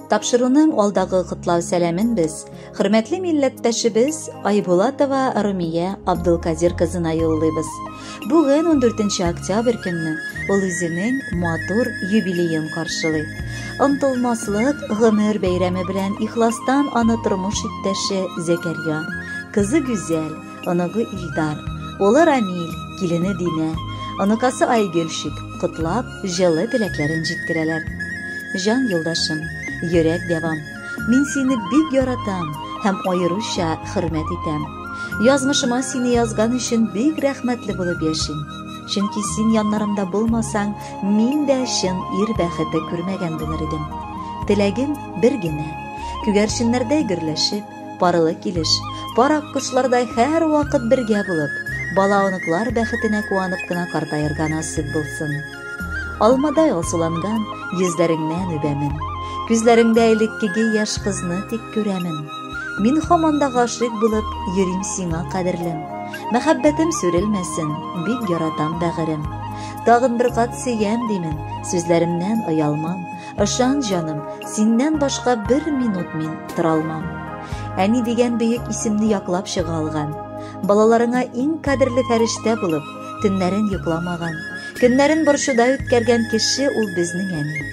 Тапшыруның алдагы котлау сәламен без хөрмәтле милләттәшебез Айбулатова Румия Абдулкадир кызына юллыйбыз. Бүген 14 октябрь көнне ул үзенең матур юбилеен каршылый. Онтылмаслык гомер бәйрәме белән ихластан аны тормыш иптәше Зәкәрия, кызы Гүзәл, оныгы Илдар, улы Рамил, килене Динә, оныкасы Айгөлчик котлап, җылы теләкләрен җиткерәләр. Җан юлдашым, йөрәк дәвам. Мин сине бик яратам һәм аеруча хөрмәт итәм. Язмышыма сине язган өчен бик рәхмәтле булып яшим. Чөнки син яннарымда булмасаң, мин дә чын ир бәхете күрмәгән булыр идем. Теләгем бер генә. Күгәрченнәрдәй гөрләшеп, парлы килеш, пар аккошлардай һәрвакыт бергә булып, бала-оныклар бәхетенә куанып кына картаерга насыйп булсын. Алмадай алсуланган йөзләреңнән үбәмен. Күзләреңдә элеккеге яшь кызны тик күрәмен. Мин һаман да гашыйк булып йөрим сиңа, кадерлем. Мәхәббәтем сүрелмәсен, бик яратам бәгырем. Тагын бер кат сөям димен, сүзләремнән оялмам. Ышан, җаным, синнән башка бер минут мин торалмам. Әни дигән бөек исемне яклап чыга алган. Балаларыңа иң кадерле фәрештә булып, төннәрен йокламаган, көннәрен борчуда үткәргән кеше ул безнең әни.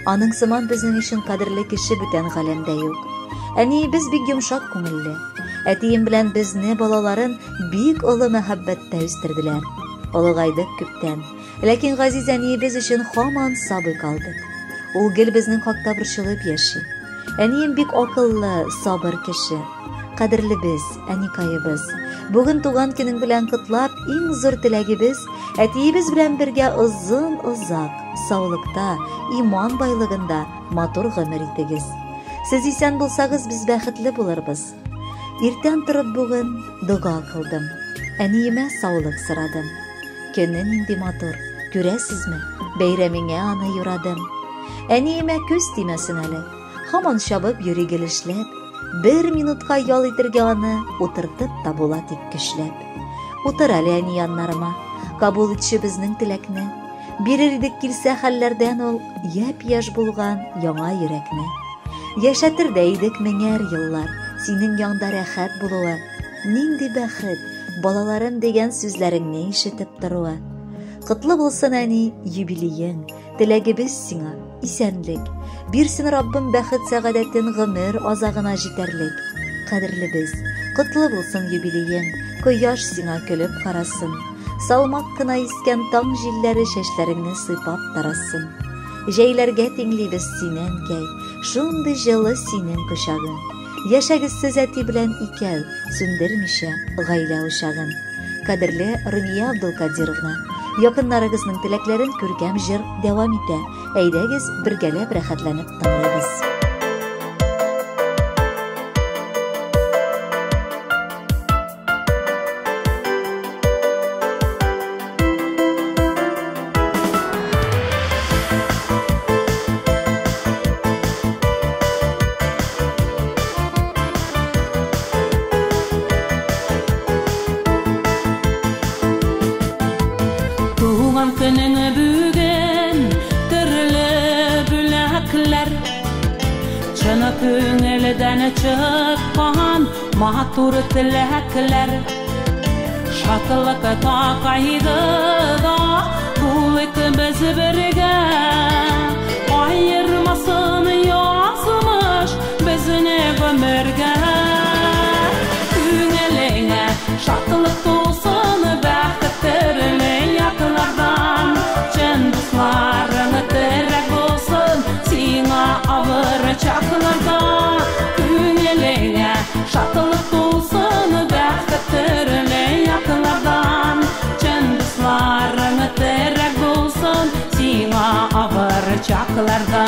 Аның сыман безнең өчен кадерле кеше бүтән галәмдә юк. Әниебез бик йомшак күңелле. Әтием белән безне балаларын бик олы мәхәббәттә үстерделәр. Олыгайдык күптән. Ләкин газиз әниебез өчен һаман сабый калдык. Ул гел безнең хакта борчылып яши. Әнием бик акыллы, сабыр кеше. Кадерлебез, әникаебыз. Бүген туган көнең белән котлап, иң зур теләгебез, әтиебез белән бергә озын-озак, саулыкта, иман байлыгында матур гомер итегез. Сез исән булсагыз, без бәхетле булырбыз. Иртән торып бүген дога кылдым. Әниемә саулык сорадым. Көне нинди матур, күрәсезме? Бәйрәмеңә аны юрадым. Әниемә күз тимәсен әле. Һаман чабып йөри гел эшләп. Бер минутка ял итергә аны утыртып та була тик көчләп. Утыр әле әни яннарыма, кабул итче безнең теләкне. Бирер идек килсә хәлләрдән ул япь-яшь булган яңа йөрәкне. Яшәтер дә идек меңәр еллар, синең янда рәхәт булуы. Нинди бәхет, балаларым дигән сүзләреңне ишетеп торуы. Котлы булсын, әни, юбилеең, теләгебез сиңа исәнлек. Бирсен Раббым бәхет сәгадәтен гомер азагына җитәрлек. Кадерлебез, котлы булсын юбилеең, кояш сиңа көлеп карасын. Салмак кына искән таң җилләре чәчләреңне сыйпап тарасын. Җәйләргә тиңлибез сине, әнкәй, шундый җылы синең кочагың. Яшәгез сез әти белән икәү, сүндермичә гаилә учагын. Кадерле Румия Абдулкадировна, якыннарыгызның теләкләрен күркәм җыр дәвам итә. Әйдәгез, бергәләп рәхәтләнеп тыңлыйбыз. Туган көнең бүген, төрле бүләкләр, чын күңелдән чыккан матур теләкләр. Шатлык кайгыда булыйк без бергә, аермасын язмыш безне гомергә. Күңелеңә шатлык тулсын, бәхет төрле яклардан, чын дусларың терәк булсын сиңа авыр чакларда. Күңелеңә шатлык тулсын, бәхет төрле яклардан, чын дусларың терәк булсын сиңа авыр чакларда.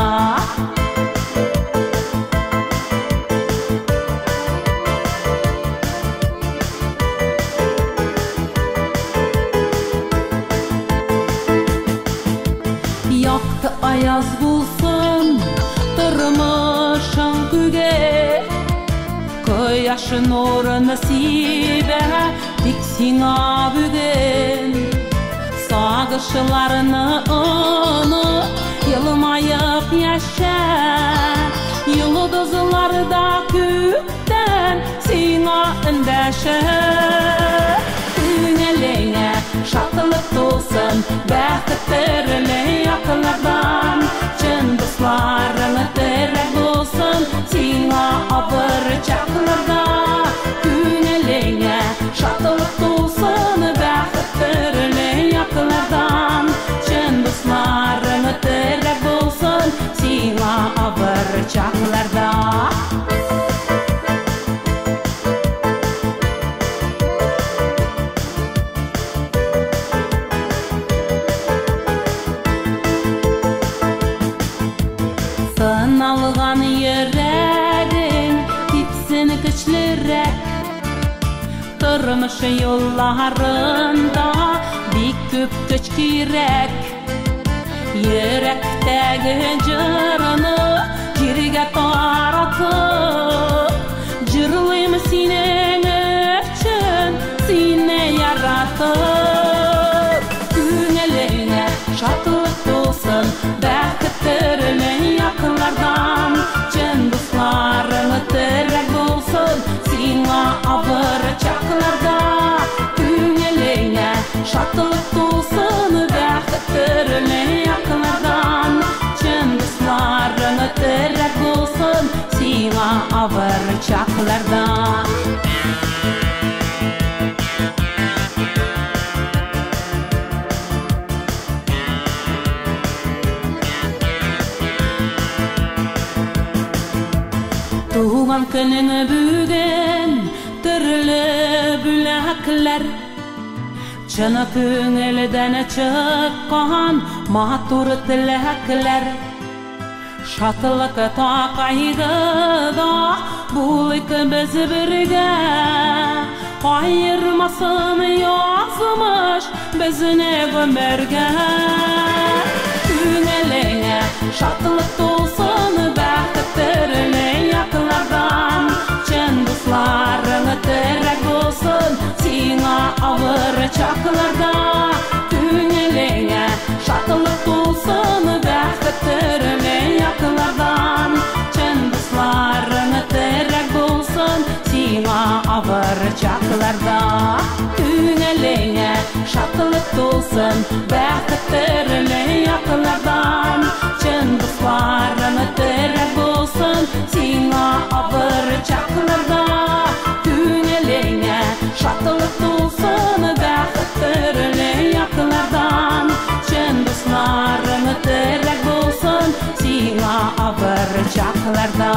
Якты аяз булсын тормышың күге, кояш нурын сибә тик сиңа бүген. Сагышларны оныт, елмаеп яшә, Йолдызлар да күктән сиңа эндәшә. Күңелеңә шатлык тулсын, бәхет төрле яклардан. Чын дусларың терәк булсын сиңа авыр чакларда. Күңелеңә шатлык тулсын, бәхет төрле яклардан. Чын дусларың терәк булсын сиңа авыр чакларда. Сыналган йөрәгең типсен көчлерәк. Тормыш юлларында бик күп көч кирәк. Йөрәктәге җырны җиргә таратып, җырлыйм синең өчен, сине яратып. Күңелеңә шатлык тулсын, бәхет төрле яклардан. Чын дусларың терәк булсын сиңа авыр чакларда. Күңелеңә шатлык тулсын, бәхет төрле яклардан. Чын дусларың терәк булсын сиңа авыр чакларда. Туган көнең бүген төрле бүләкләр, чын күңелдән чыккан матур теләкләр. Шатлык та кайгыда булыйк без бергә, аермасын язмыш безне гомергә. Күңелеңә шатлык тулсын, бәхет төрле яклардан. Чын дусларың терәк булсын сиңа авыр чакларда. Күңелеңә шатлык тулсын, бәхет төрле яклардан. Чын дусларың терәк булсын сиңа авыр чакларда. Күңелеңә шатлык тулсын, бәхет төрле яклардан. Чын дусларың терәк булсын сиңа авыр чакларда. Күңелеңә шатлык тулсын, бәхет төрле яклардан. Чын дусларың терәк булсын сиңа авыр чакларда.